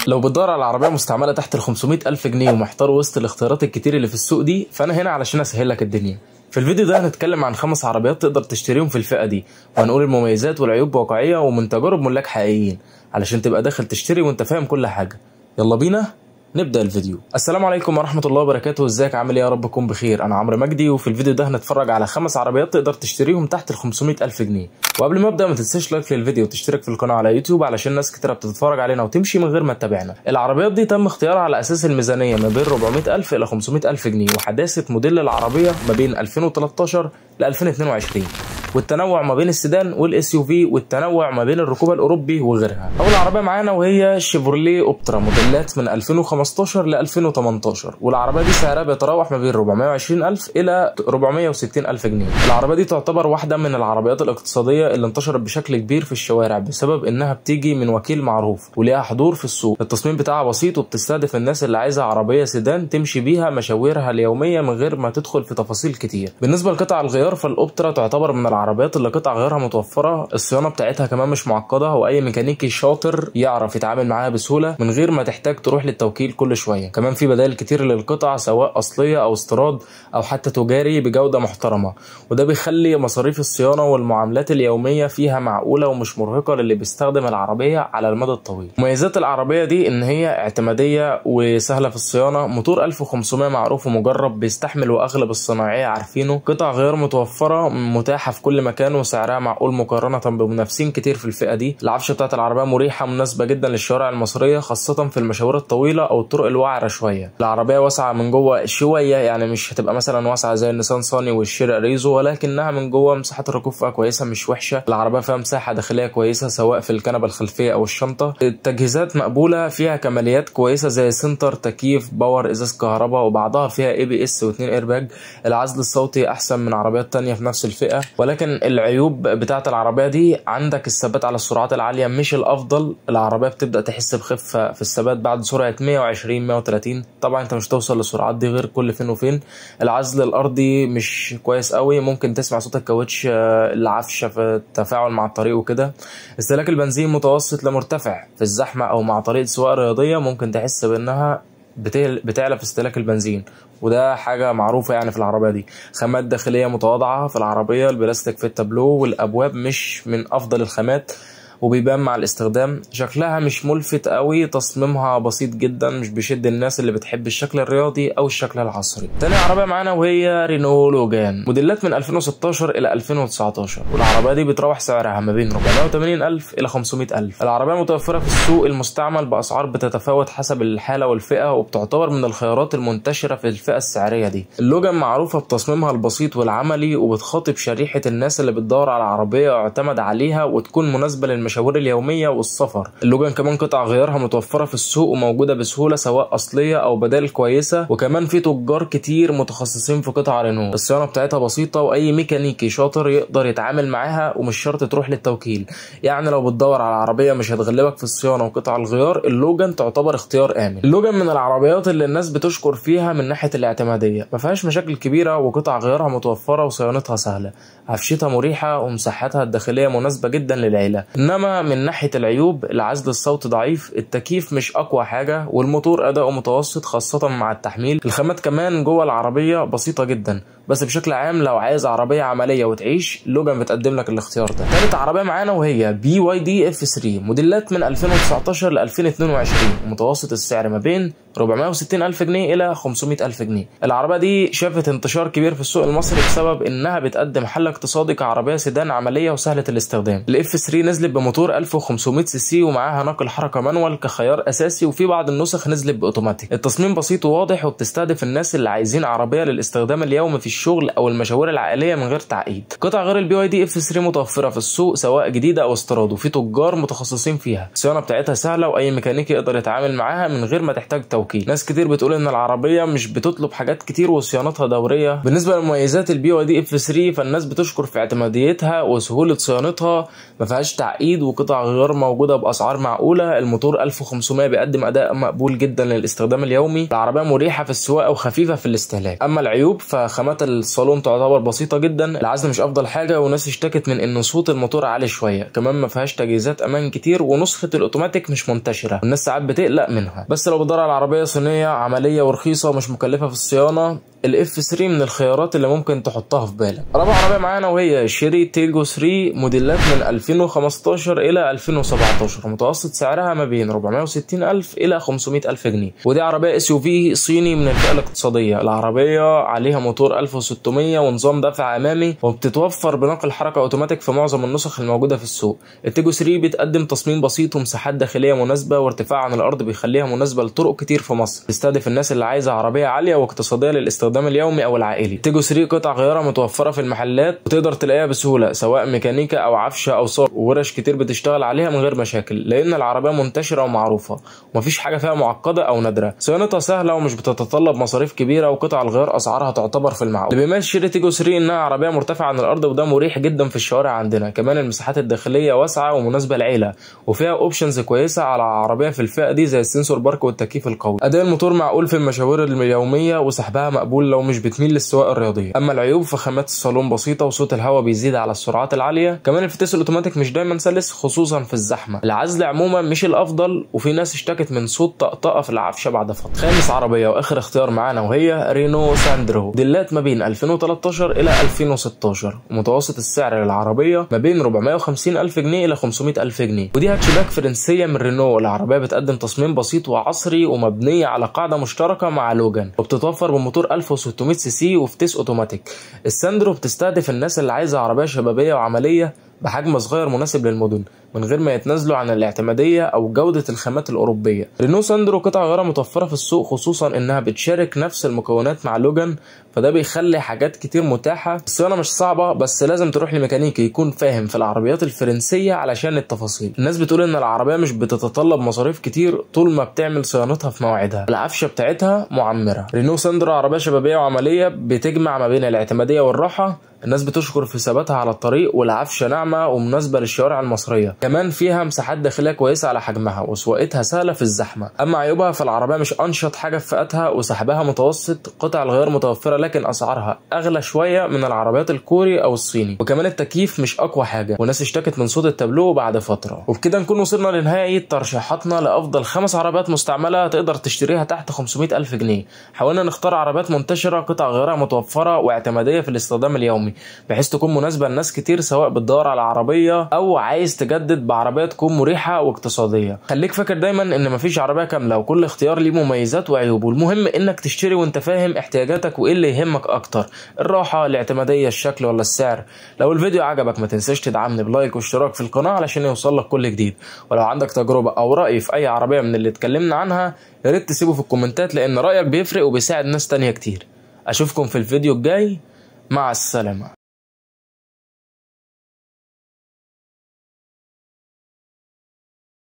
لو بتدور على عربية مستعملة تحت ال 500 ألف جنيه ومحتار وسط الاختيارات الكتير اللي في السوق دي، فأنا هنا علشان أسهل لك الدنيا. في الفيديو ده هنتكلم عن 5 عربيات تقدر تشتريهم في الفئة دي، وهنقول المميزات والعيوب بواقعية ومن تجارب ملاك حقيقيين علشان تبقى داخل تشتري وانت فاهم كل حاجة. يلا بينا نبدأ الفيديو. السلام عليكم ورحمة الله وبركاته، ازيك عامل ايه؟ يا رب تكون بخير. انا عمرو مجدي، وفي الفيديو ده هنتفرج على 5 عربيات تقدر تشتريهم تحت ال 500 ألف جنيه. وقبل ما ابدا ما تنساش like للفيديو وتشترك في القناة على يوتيوب علشان ناس كتيرة بتتفرج علينا وتمشي من غير ما تتابعنا. العربيات دي تم اختيارها على اساس الميزانية ما بين 400 ألف الى 500 ألف جنيه، وحداثة موديل العربية ما بين 2013 ل 2022، والتنوع ما بين السيدان وال SUV، والتنوع ما بين الركوب الاوروبي وغيرها. اول عربية معانا وهي شيفروليه اوبترا، موديلات من 2015 ل 2018، والعربية دي سعرها بيتراوح ما بين 420 الف الى 460 الف جنيه. العربية دي تعتبر واحدة من العربيات الاقتصادية اللي انتشرت بشكل كبير في الشوارع بسبب انها بتيجي من وكيل معروف وليها حضور في السوق. التصميم بتاعها بسيط وبتستهدف الناس اللي عايزه عربية سيدان تمشي بيها مشاويرها اليومية من غير ما تدخل في تفاصيل كتير. بالنسبة لقطع الغيار، فالاوبترا تعتبر من العربيات اللي قطع غيارها متوفرة، الصيانة بتاعتها كمان مش معقدة، واي ميكانيكي شاطر يعرف يتعامل معاها بسهولة من غير ما تحتاج تروح للتوكيل كل شوية. كمان في بدائل كتير للقطع سواء اصلية او استيراد او حتى تجاري بجوده محترمه، وده بيخلي مصاريف الصيانة والمعاملات اليومية فيها معقولة ومش مرهقة للي بيستخدم العربية على المدى الطويل. مميزات العربية دي ان هي اعتماديه وسهلة في الصيانة، موتور 1500 معروف ومجرب بيستحمل واغلب الصناعية عارفينه، قطع غيار متوفرة متاحة في كل مكان وسعرها معقول مقارنة بمنافسين كتير في الفئة دي. العفشه بتاعت العربية مريحه مناسبة جدا للشوارع المصرية خاصة في المشاوير الطويلة او الطرق الوعره شوية. العربية واسعة من جوه شوية، يعني مش هتبقى مثلا واسعة زي النيسان صاني والشير اريزو، ولكنها من جوه مساحة الركوب فيها كويسة مش وحشة. العربية فيها مساحة داخلية كويسة سواء في الكنبة الخلفية او الشنطة. التجهيزات مقبولة، فيها كماليات كويسة زي center، تكييف power، ازاز كهرباء، وبعضها فيها ABS و2 ايرباج. العزل الصوتي احسن من عربيات تانية في نفس الفئة، ولكن العيوب بتاعه العربية دي عندك الثبات على السرعات العالية مش الافضل. العربية بتبدا تحس بخفة في الثبات بعد سرعة 120 130، طبعا انت مش توصل للسرعات دي غير كل فين وفين. العزل الارضي مش كويس قوي، ممكن تسمع صوت الكاوتش العفشه في التفاعل مع الطريق وكده. استهلاك البنزين متوسط لمرتفع في الزحمة او مع طريقه سواقة رياضية، ممكن تحس بانها بتعلى في استهلاك البنزين، وده حاجة معروفة يعني في العربية دي. خامات داخلية متواضعة في العربية، البلاستيك في التابلو والأبواب مش من أفضل الخامات وبيبان مع الاستخدام. شكلها مش ملفت قوي، تصميمها بسيط جدا مش بيشد الناس اللي بتحب الشكل الرياضي او الشكل العصري. تاني عربية معانا وهي رينو لوجان، موديلات من 2016 الى 2019، والعربية دي بتروح سعرها ما بين 480 الف الى 500 الف. العربية متوفرة في السوق المستعمل باسعار بتتفاوت حسب الحالة والفئة، وبتعتبر من الخيارات المنتشرة في الفئة السعرية دي. اللوجان معروفة بتصميمها البسيط والعملي، وبتخاطب شريحة الناس اللي بتدور على عربية يعتمد عليها وتكون مناسبة للمشاوير اليومية والسفر. اللوجان كمان قطع غيارها متوفرة في السوق وموجودة بسهولة سواء اصلية او بدائل كويسة، وكمان في تجار كتير متخصصين في قطع رينو. الصيانة بتاعتها بسيطة واي ميكانيكي شاطر يقدر يتعامل معاها ومش شرط تروح للتوكيل. يعني لو بتدور على عربية مش هتغلبك في الصيانة وقطع الغيار، اللوجان تعتبر اختيار امن. اللوجان من العربيات اللي الناس بتشكر فيها من ناحية الاعتماديه، ما فيهاش مشاكل كبيرة وقطع غيارها متوفرة وصيانتها سهلة، عفشتها مريحه ومساحتها الداخلية مناسبة جدا للعيلة. انما من ناحية العيوب، العزل الصوتي ضعيف، التكييف مش اقوى حاجة، والموتور اداؤه متوسط خاصة مع التحميل. الخامات كمان جوه العربية بسيطة جدا. بس بشكل عام لو عايز عربية عملية وتعيش، لوجان بتقدم لك الاختيار ده. تالت عربية معانا وهي بي واي دي اف 3، موديلات من 2019 ل 2022، ومتوسط السعر ما بين 460 الف جنيه الى 500 الف جنيه. العربية دي شافت انتشار كبير في السوق المصري بسبب انها بتقدم حل اقتصادي كعربيه سيدان عملية وسهلة الاستخدام. ال F 3 نزلت بموتور 1500 سي سي ومعاها نقل حركة manual كخيار اساسي، وفي بعض النسخ نزلت باوتوماتيك. التصميم بسيط وواضح وبتستهدف الناس اللي عايزين عربية للاستخدام اليومي في الشغل او المشاوير العائلية من غير تعقيد. قطع غير ال BYD F 3 متوفرة في السوق سواء جديدة او استيراد، وفي تجار متخصصين فيها. الصيانة بتاعتها سهلة واي ميكانيكي يقدر يتعامل معاها من غير ما تحتاج توكيل. التوكيل. ناس كتير بتقول ان العربية مش بتطلب حاجات كتير وصيانتها دورية. بالنسبة لمميزات ال BYD F3 فالناس بتشكر في اعتماديتها وسهولة صيانتها، ما فيهاش تعقيد وقطع غيار موجودة باسعار معقولة. الموتور 1500 بيقدم اداء مقبول جدا للاستخدام اليومي. العربية مريحه في السواقة وخفيفة في الاستهلاك. اما العيوب فخامات الصالون تعتبر بسيطة جدا، العزل مش افضل حاجة، وناس اشتكت من ان صوت الموتور عالي شوية، كمان ما فيهاش تجهيزات امان كتير، ونسخة الاوتوماتيك مش منتشرة والناس ساعات بتقلق منها. بس لو بدور على عربية صينية عملية ورخيصه ومش مكلفة في الصيانة، ال F3 من الخيارات اللي ممكن تحطها في بالك. رابع عربية معانا وهي شيري تيجو 3، موديلات من 2015 الى 2017، متوسط سعرها ما بين 460 ألف الى 500 ألف جنيه، ودي عربية SUV صيني من الفئة الاقتصادية. العربية عليها موتور 1600 ونظام دفع امامي، وبتتوفر بنقل حركة اوتوماتيك في معظم النسخ الموجودة في السوق. التيجو 3 بتقدم تصميم بسيط ومساحات داخلية مناسبة وارتفاع عن الارض بيخليها مناسبة لطرق كتير في مصر. تستهدف الناس اللي عايزه عربية عالية واقتصادية للاستخدام اليومي او العائلي. تيجو 3 قطع غيارها متوفرة في المحلات وتقدر تلاقيها بسهولة، سواء ميكانيكا او عفشه او صاج، وورش كتير بتشتغل عليها من غير مشاكل لان العربية منتشرة ومعروفة ومفيش حاجة فيها معقدة او نادرة. صيانتها سهلة ومش بتتطلب مصاريف كبيرة، وقطع الغيار اسعارها تعتبر في المعقول. اللي بيميز شيري تيجو 3 انها عربية مرتفعة عن الارض، وده مريح جدا في الشوارع عندنا. كمان المساحات الداخلية واسعة ومناسبة للعيلة، وفيها options كويسة على عربية في الفئة دي زي ال sensor park والتكييف القوي. اداء الموتور معقول في المشاوير اليومية وسحبها مقبول لو مش بتميل للسواقه الرياضية. اما العيوب فخامات الصالون بسيطة وصوت الهواء بيزيد على السرعات العالية. كمان الفتيس الاوتوماتيك مش دايما سلس خصوصا في الزحمة. العزل عموما مش الافضل، وفي ناس اشتكت من صوت طقطقة في العفشه بعد فترة. خامس عربية واخر اختيار معانا وهي رينو ساندرو، موديلات ما بين 2013 الى 2016، ومتوسط السعر للعربية ما بين 450 الف جنيه الى 500 الف جنيه، ودي هاتشباك فرنسية من رينو. العربية بتقدم تصميم بسيط وعصري ومبنيه على قاعدة مشتركة مع لوجان، وبتتوفر بموتور 1600 سي سي وفتيس اوتوماتيك. الساندرو بتستهدف الناس اللي عايزه عربية شبابية وعملية بحجم صغير مناسب للمدن من غير ما يتنازلوا عن الاعتمادية أو جودة الخامات الأوروبية. رينو ساندرو قطع غيارها متوفرة في السوق، خصوصا إنها بتشارك نفس المكونات مع لوجان، فده بيخلي حاجات كتير متاحة. الصيانة مش صعبة، بس لازم تروح لميكانيكي يكون فاهم في العربيات الفرنسية علشان التفاصيل. الناس بتقول إن العربية مش بتتطلب مصاريف كتير طول ما بتعمل صيانتها في مواعيدها، العفشة بتاعتها معمرة. رينو ساندرو عربية شبابية وعملية بتجمع ما بين الاعتمادية والراحة. الناس بتشكر في ثباتها على الطريق، والعفشة ناعمة ومناسبة للشوارع المصرية. كمان فيها مساحات داخلية كويسة على حجمها، وسواقتها سهلة في الزحمة. أما عيوبها فالعربية مش أنشط حاجة في فئتها، وسحبها متوسط، قطع الغيار متوفرة لكن أسعارها أغلى شوية من العربيات الكوري أو الصيني، وكمان التكييف مش أقوى حاجة، والناس اشتكت من صوت التابلو بعد فترة. وبكده نكون وصلنا لنهاية ترشيحاتنا لأفضل 5 عربيات مستعملة تقدر تشتريها تحت 500 ألف جنيه. حاولنا نختار عربيات منتشرة، قطع غيارها متوفرة، واعتمادية في الاستخدام اليومي، بحيث تكون مناسبة لناس كتير، سواء بتدور على عربية أو عايز تجدد بعربية تكون مريحة واقتصادية. خليك فاكر دايما إن مفيش عربية كاملة، وكل اختيار ليه مميزات وعيوب، والمهم إنك تشتري وإنت فاهم احتياجاتك وإيه اللي يهمك أكتر، الراحة، الاعتمادية، الشكل ولا السعر. لو الفيديو عجبك ما تنساش تدعمني ب like واشتراك في القناة علشان يوصلك كل جديد. ولو عندك تجربة أو رأي في أي عربية من اللي اتكلمنا عنها يا ريت تسيبه في الكومنتات، لأن رأيك بيفرق وبيساعد ناس تانية كتير. أشوفكم في الفيديو الجاي، مع السلامة.